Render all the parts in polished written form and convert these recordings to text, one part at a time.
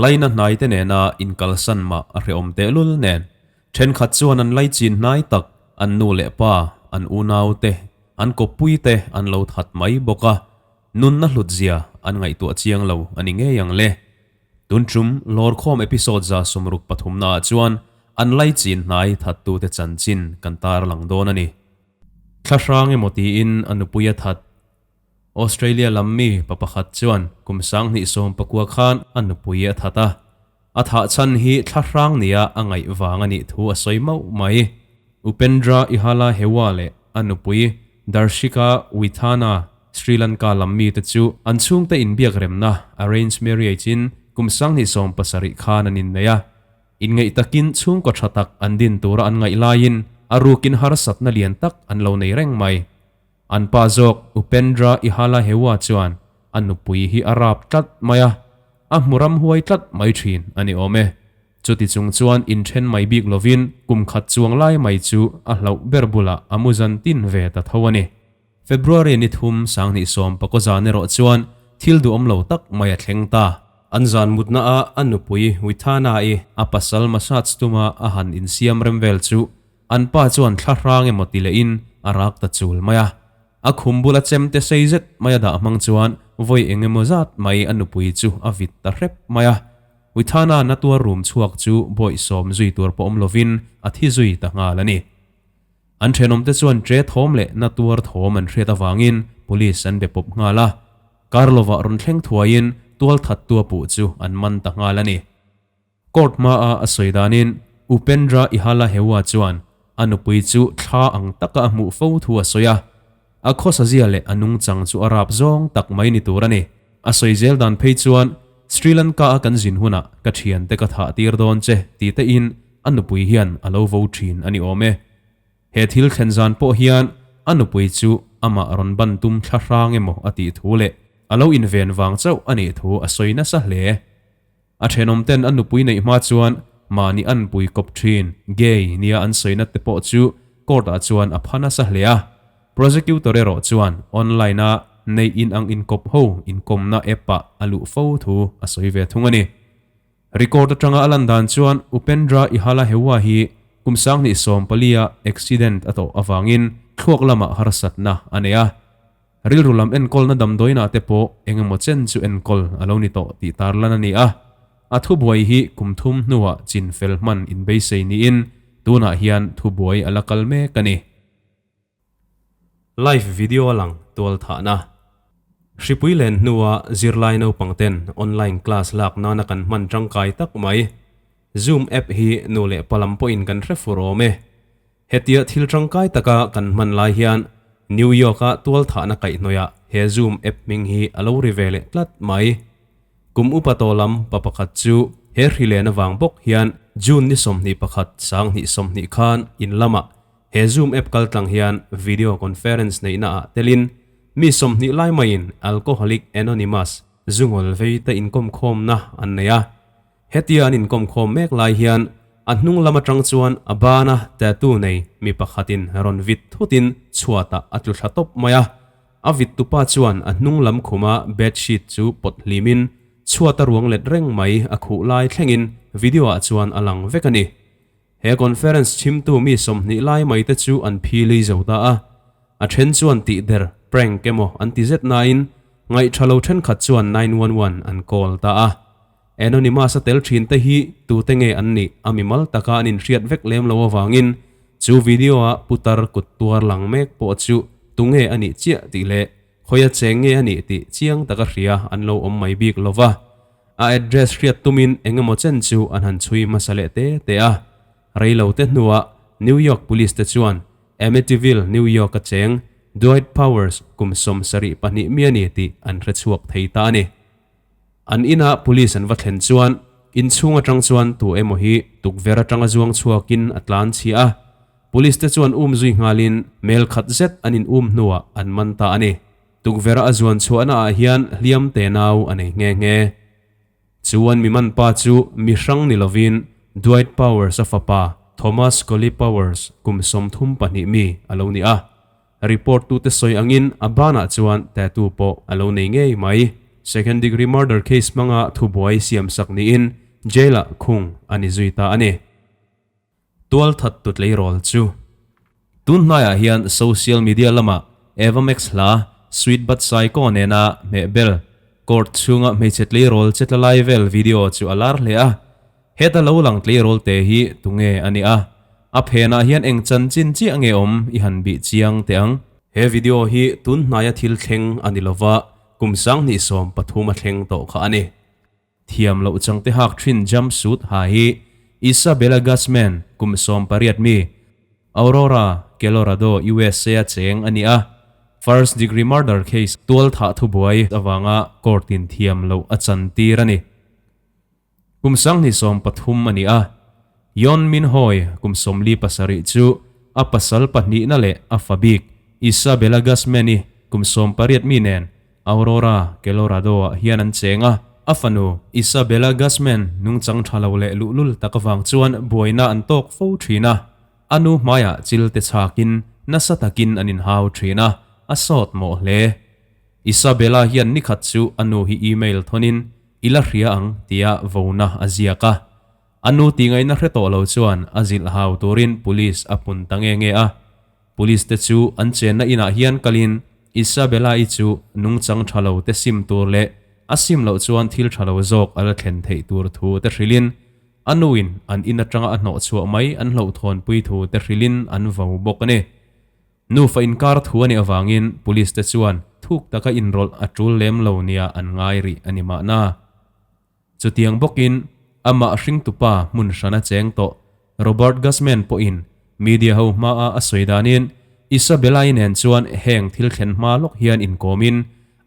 Laina hnai te nena inkalsan mah a hrehawm tehlul nen, thenkhat chuan an laichin hnai tak, an nu leh pa, an unau te, an kawppui te an lo that mai bawk a, nunna hlutzia an ngaihtuah chiang lo a ni ngei ang le. Tun tum lawrkhawm episode 63 naah chuan an laichin hnai thattute chanchin kan tarlang dawn a ni. Thla hrang emaw tiin a nupui a that. Australia lam mi pa pakhat chuan kum 2019 khan a nupui a that a. A thah chhan hi thla hrang nia a ngaih vang a nih thu a sawi mauh mai. Upendra Ihala Hewa leh a nupui Darshika Withana Sri Lanka lam mite chu an chhungte inbiak remna, arranged marriage, in kum 2017 khan an innei a. Inngeih takin chhungkaw tha tak an din tura an ngaih laiin a rukin harsatna lian tak an lo nei reng mai. An pa zawk Upendra Ihala Hewa chuan a nupui hi a rap tlat mai a, a hmu ram huai tlat mai thin a ni awm e. Chuti chung chuan inthen mai bik lovin kum khat chuang lai mai chu a hlauh ber bulah a mu zan tin ve ta tho a ni. February ni thum 2019 zan erawh chuan thil duhawm lo tak mai a thleng ta. An zan mutna a a nupui Withana-i a pasal massage tuma a han insiam rem vel chu an pa chuan thla hrang emaw ti lehin a rak ta chul mai a. A khum bula chemte sei zet mai a dah hmang chuan vawi eng emaw zat mai a nupui chu a vit ta hrep mai a. Withana na tuar rum chhuak chu bawihsawm zui tur pawh awm lovin a thi zui ta nghal a ni. An thenawmte chuan tre thawm leh na tuar thawm an hriat avangin police an be pawp nghal a. Karlova rawn thleng thuaiin tual thattua puh chu an man ta nghal a ni. Court hmaa a sawi danin Upendra Ihala Hewa chuan a nupui chu thla ang taka a hmuh fo thu a sawi a. A khawsazia leh a nungchang chu a rap zawng tak mai ni tur a ni. A sawi zel dan phei chuan Sri Lanka a kan zin hunah ka thiante ka thah tir dawn che ti tein a nupui hian a lo vo thin a ni awm e. He thil thlen zan pawh hian a nupui chu amah rawn ban tum thla hrang emaw a tih thu leh a lo inven vang chauh a nih thu a sawi nasa hle. A thenawmten a nupui neih hma chuan mahni an pui kawp thin, gay, nia an sawi nat te pawh chu court-ah chuan a pha nasa hle a. Prosecutor erawh chuan online-a neih in ang inkawp ho inkawmna app-ah a luh fo thu a sawi ve thung a ni. Record atanga a lan dan chuan Upendra Ihala Hewa hi kum 2014-a accident a tawh avangin thluak lamah harsatna a nei a. Rilru lam enkawlna damdawiinah te pawh eng emaw chen chu enkawl a lo ni tawh tih tarlan a ni a. A thubuai hi kum thum hnuah chin fel hman inbeisei niin tunah hian thubuai a la kal mek a ni. Live video a lang tual thahna. Hripui len hnua zirlai naupang ten online class lak nana kan hman tangkai tak mai. Zoom app hi nu leh pa lam pawhin kan hre fur awm e. Hetia thil tangkai taka kan hman lai hian New York a tual thahna kaihhnawihah he Zoom app hming hi a lo ri ve leh tlat mai. Kum upa tawh lam pa pakhat chu he hri len avang bawk hian June ni 21 2020 khan in lamah He Zoom app kaltlang hian video conference neihna ah telin mi 20 lai maiin Alcoholic Anonymous zungawl vei te inkawmkhawmna an nei a. Hetia an inkawmkhawm mek lai hian a hnung lam atang chuan a bana tattoo nei mi pakhatin rawn vit thutin chhuatah a tlu thla tawp mai a. A vit tupa chuan a hnung lam khuma bed sheet chu pawt hlimin chhuata ruang let reng mai a khuh lai thlengin video ah chuan a lang vek a ni. He conference chhimtu mi 20 lai mai te chu an phili zo ta a. A then chuan tih der, prank emaw an ti zet nain ngaih tha lo thenkhat chuan 911 an call ta a. Anonymous a tel thin te hi tute nge an nih a mimal taka an inhriat vek lem lo avangin chu video a putar kut tuar lang mek pawh chu tunge a nih chiah tih leh khawi a cheng nge a nih tih chiang taka hria an lo awm mai bik lova. A address hriat tumin eng emaw chen chu an han chhui hmasa leh te te a. Reilo te hnuah New York Police te chuan Amityville, New York a cheng Dwight Powers kum 72 mi a ni tih an hre chhuak thei ta a ni. An inah police an va thlen chuan inchhung atang chuan tu emaw hi tukverh atanga zuang chhuakin a tlan chhia a. Police te chuan um zui nghalin mel khat zet an in um hnuah an man ta a ni. Tukverh a zuan chhuahna ah hian hliam te nau a nei nghe nghe. Chuan mi man pa chu mi hrang ni lovin Dwight Powers a fapa Thomas Scully Powers kum 34 mi a lo ni a. Report tu te sawi angin a banah chuan tattoo pawh a lo nei ngei mai. Second degree murder case hmanga thubuai siamsak niin jail-ah khung a ni zui ta a ni. Tualthat tu tleirawl chu. Tun hnaiah hian social media lamah Ava Max hla Sweet But Psycho nena hmehbel court chhunga hmeichhe tleirawl che tla lai vel video chu a lar hle a. Heta lo lang tleirawl te hi tunge a ni a, a phenah hian eng chanchin chiah nge awm i han bih chiang teh ang. He video hi tun hnaia thil thleng a ni lova, kum 2013 a thleng tawh kha a ni. Thiam loh changte hak thin jumpsuit ha hi Isabella Guzman kum 18 mi, Aurora, Colorado, USA a cheng a ni a. First degree murder case tual thah thubuai avanga court in thiam loh a chantir a ni. Kum 2013 a ni a, Yeon Min Hoi kum 47 chu a pasal pahnihna leh a fa bik Isabella Guzman-i kum 18 mi nen Aurora, Colorado-ah hian an cheng a. A fanu Isabella Guzman nungchang tha lo leh luhlul tak avang chuan buaina an tawk fo thin a, a nu hmaiah chil te chhakin nasa takin an inhau thin a, a sawt mawh hle. Isabella hian nikhat chu a nu hi email thawnin i la hria ang tia vona a ziak a. A nu tih ngaihna hre tawh lo chuan a zilh hau turin police a pun ta nge nge a. Police te chu an chenna inah hian kalin Isabella-i chu nungchang tha lo te sim tur leh a sim loh chuan thil tha lo zawk a la thlen theih tur thu te hrilhin a nuin an in atanga a hnawh chhuah mai an hlauhthawnpui thu te hrilhin an vo bawk a ni. Nufa inkar thu a nih avangin Police te chuan thuk taka inrawlh a tul lem lo nia an ngai rih a ni mahna. Chutiang bawkin amah hringtupa hmun hrana cheng tawh Robert Guzman pawhin media ho hmaa a sawi danin Isabella-i nen chuan heng thil thlen hma lawk hian inkawmin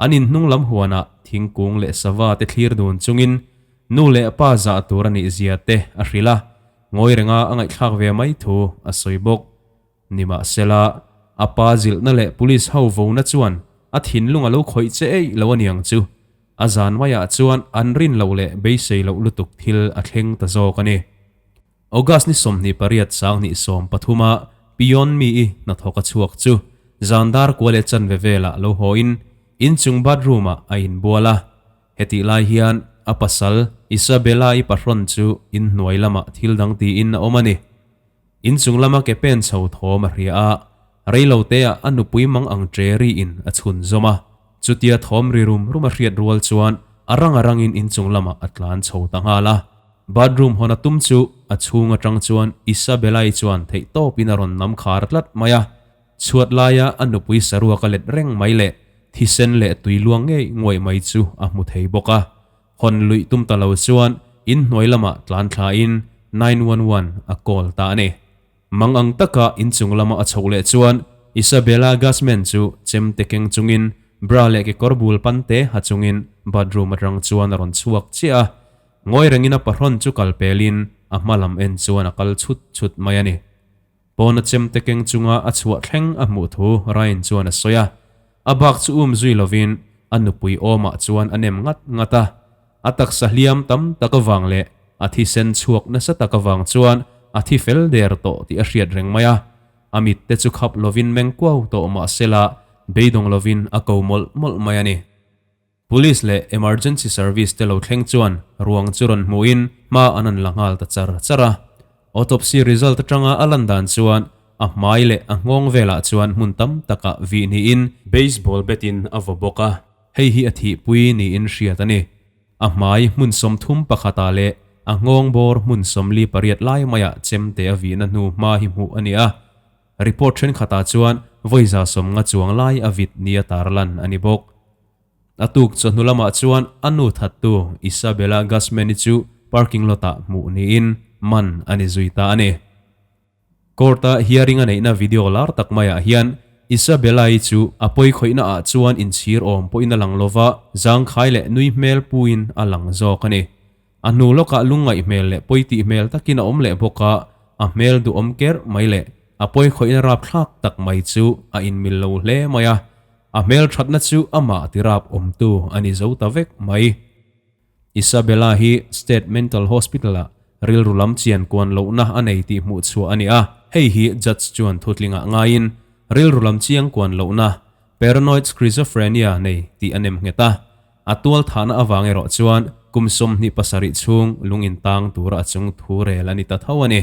an inhnung lam huanah thingkung leh sava te thlir dun chungin nu leh pa zah tur a nih zia te a hrilh a, ngawi renga a ngaihthlak ve mai thu a sawi bawk. Nimahsela, a pa zilhna leh police ho vona chuan a thinlung a lo khawih che eih lo aniang chu. A zan maiah chuan an rin loh leh beisei loh lutuk thil a thleng ta zawk a ni. August ni 28 2013 a Pion mi-i hnathawk a chhuak chu zan dar kua leh chanve velah lo haw-in inchung bathroom-ah a inbual a. Hetih lai hian a pasal Isabella-i pahrawn chu inhnuai lamah thil dang tiin a awm a ni. Inchung lama ke pen chho thawm a hria a, reilo teah a nupui mang ang ṭe riin a chhun zawm a. Chutia thawm ri rum rum a hriat rual chuan a rang a rangin inchung lamah a tlan chho ta nghal a. Bathroom hawn a tum chu a chhung atang chuan Isabella-i chuan theihtawpin a rawn nam khar tlat mai a. Chhuat laia a nupui saruak a let reng mai leh thisen leh tui luang ngei nguai mai chu a hmu thei bawk a. Hawn luih tum ta lo chuan inhnuai lamah tlan thlain 911 a call ta a ni. Mang ang taka inchung lama a chhoh leh chuan Isabella Guzman chu chemte keng chungin bra leh kekawr bul pante ha chungin bathroom atang chuan a rawn chhuak chiah a. Ngawi rengin a pahrawn chu kal pelin a hma lam en chuan a kal chhut chhut mai a ni. Pawna chemte keng chunga a chhuah thleng a hmuh thu Ryan chuan a sawi a. A bak chu um zui lovin a nupui awmah chuan a nem ngat ngat a. A taksa hliam tam tak avang leh a thisen chhuak nasa tak avang chuan a thi fel der tawh tih a hriat reng mai a. A mitte chu khap lovin meng kuau tawh mah sela beidawng lovin a ko mawlh mawlh mai a ni. Police leh emergency service te lo thleng chuan ruang chu rawn hmuhin hma an an la nghal ta char char a. Autopsy result atanga a lan dan chuan a hmai leh a nghawng velah chuan hmun tam takah vih niin baseball bat in a vaw bawk a, hei hi a thihpui niin hriat a ni. A hmai hmun 31 ah leh a nghawng bawr hmun 48 lai maiah chemte a vihna hnu hma hi hmuh a ni a. Report thenkhatah chuan vawi 50 chuang lai a vit nia tarlan a ni bawk. A tuk chawhnu lamah chuan a nu thattu Isabella Guzman-i chu parking lot-ah hmuh niin man a ni zui ta a ni. Court-a hearing a neihna video lar tak maiah hian Isabella-i chu a pawi khawihna ah chuan inchhir awm pawhin a lang lova, zangkhai leh nui hmel puin a lang zawk a ni. A hnu lawkah lungngaih hmel leh pawi tih hmel takin a awm leh bawk a, a hmel duhawm kerh mai leh a pawi khawihna rapthlak tak mai chu a inmil lo hle mai a, a hmel thatna chu amah tirap awmtu a ni zo ta vek mai. Isabella hi State Mental Hospital-ah rilru lam chian kuan lohna a nei tih hmuh chhuah a ni a, hei hi judge chuan thutlingah ngaiin rilru lam chiang kuan lohna, paranoid schizophrenia, nei tih a nem nghet a. A tual thahna avang erawh chuan kum 27 chhung lung intang tura a chung thu rel a ni ta tho a ni.